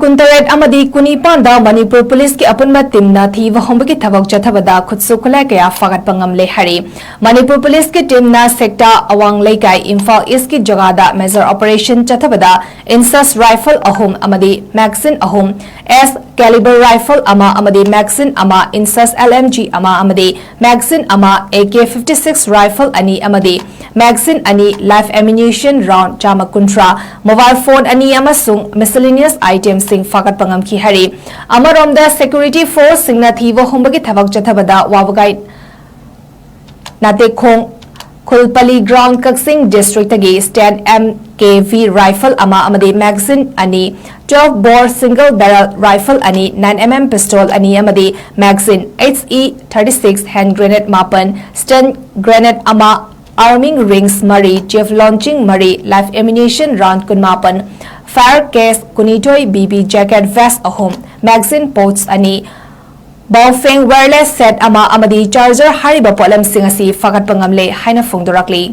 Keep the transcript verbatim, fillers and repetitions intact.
ꯀꯨꯟꯇꯔꯦꯠ ꯑꯃꯗꯤ ꯀꯨꯟꯅꯤꯄꯥꯟꯗ ꯃꯅꯤꯄꯨꯔ ꯄꯨꯂꯤꯁꯀꯤ ꯑꯄꯨꯟꯕ ꯇꯤꯝꯅ ꯊꯤꯕ ꯍꯨꯝꯕꯒꯤ ꯊꯕꯛ ꯆꯠꯊꯕꯗ ꯈꯨꯠꯁꯨ ꯈꯨꯠꯂꯥꯏ ꯀꯌꯥ ꯐꯥꯒꯠꯄ ꯉꯝꯂꯦ ꯍꯥꯏꯔꯤ꯫ ꯃꯅꯤꯄꯨꯔ ꯄꯨꯂꯤꯁꯀꯤ ꯇꯤꯝꯅ ꯁꯦꯛꯇꯥ ꯑꯋꯥꯡ ꯂꯩꯀꯥꯏ, ꯏꯝꯐꯥꯜ ꯏꯁꯀꯤ ꯖꯒꯥꯗ ꯃꯦꯖꯔ ꯑꯣꯄꯔꯦꯁꯟ ꯆꯠꯊꯕꯗ ꯏꯟꯁꯁ ꯔꯥꯏꯐꯜ ꯑꯍꯨꯝ ꯑꯃꯗꯤ ꯃꯦꯒꯥꯖꯤꯟ ꯑꯍꯨꯝ, ꯑꯦꯁ ꯀꯦꯂꯤꯕꯔ ꯔꯥꯏꯐꯜ ꯑꯃ ꯑꯃꯗꯤ ꯃꯦꯒꯥꯖꯤꯟ ꯑꯃ, ꯏꯟꯁꯁ ꯑꯦꯜ ꯑꯦꯝ ꯖꯤ ꯑꯃ ꯑꯃꯗꯤ ꯃꯦꯒꯥꯖꯤꯟ ꯑꯃ, A K fifty six rifle ꯑꯅꯤ ꯑꯃꯗꯤ ꯃꯦꯒꯥꯖꯤꯟ ꯑꯅꯤ, ꯂꯥꯏꯐ ꯑꯦꯃꯨꯅꯤꯁꯟ ꯔꯥꯎꯟ ꯆꯥꯝꯃ ꯀꯨꯟꯊ꯭ꯔꯥ, ꯃꯣꯕꯥꯏꯜ ꯐꯣꯟ ꯑꯅꯤ ꯑꯃꯁꯨꯡ ꯃꯤꯁꯦꯂꯤꯅꯤꯌꯁ ꯑꯥꯏꯇꯦꯝꯁꯤꯡ ꯐꯥꯒꯠꯄ ꯉꯝꯈꯤ ꯍꯥꯏꯔꯤ꯫ ꯑꯃꯔꯣꯝꯗ, ꯁꯦꯀ꯭ꯌꯨꯔꯤꯇꯤ ꯐꯣꯔꯁꯁꯤꯡꯅ ꯊꯤꯕ ꯍꯨꯝꯕꯒꯤ ꯊꯕꯛ ꯆꯠꯊꯕꯗ ꯋꯥꯕꯒꯥꯏ ꯅꯥꯇꯦꯈꯣꯡ ꯈꯨꯜꯄꯂꯤ ꯒ꯭ꯔꯥꯎꯟ, ꯀꯛꯆꯤꯡ ꯗꯤꯁꯇ꯭ꯔꯤꯛꯇꯒꯤ ꯁ꯭ꯇꯦꯟ ꯑꯦꯝ ꯀꯦ ꯚꯤ ꯔꯥꯏꯐꯜ ꯑꯃ ꯑꯃꯗꯤ ꯃꯦꯒꯥꯖꯤꯟ ꯑꯅꯤ, ꯇ꯭ꯋꯦꯜꯐ ꯕꯣꯔ ꯁꯤꯡꯒꯜ ꯕꯦꯔꯦꯜ ꯔꯥꯏꯐꯜ ꯑꯅꯤ, ꯅꯥꯏꯟ ꯑꯦꯝ ꯑꯦꯝ ꯄꯤꯁꯇꯣꯜ ꯑꯅꯤ ꯑꯃꯗꯤ magazine, H E thirty six hand grenade ꯃꯥꯄꯟ, ꯁ꯭ꯇꯟ ꯒ꯭ꯔꯦꯅꯦꯗ ꯑꯃ, ꯑꯥꯔꯃꯤꯡ ꯔꯤꯡꯁ ꯃꯔꯤ, ꯖꯦꯚꯂꯣꯟ ꯆꯤꯡ ꯃꯔꯤ, ꯂꯥꯏꯐ ꯑꯦꯃꯨꯅꯤꯁꯟ ꯔꯥꯎꯟ ꯀꯨꯟꯃꯥꯄꯟ, ꯐꯥꯌꯔ ꯀꯦꯁ ꯀꯨꯟꯅꯤꯊꯣꯏ, ꯕꯤ ꯕꯤ ꯖꯦꯀꯦꯠ ꯚꯦꯁ ꯑꯍꯨꯝ, ꯃꯦꯒꯥꯖꯤꯟ ꯄꯣꯆ ꯑꯅꯤ, ꯕꯥꯎꯐꯦꯡ ꯋꯥꯌꯔꯂꯦꯁ ꯁꯦꯠ ꯑꯃ ꯑꯃꯗꯤ ꯆꯥꯔꯖꯔ ꯍꯥꯏꯔꯤꯕ ꯄꯣꯠꯂꯝꯁꯤꯡ ꯑꯁꯤ ꯐꯥꯒꯠꯄ ꯉꯝꯂꯦ ꯍꯥꯏꯅ ꯐꯣꯡꯗꯣꯔꯛꯂꯤ꯫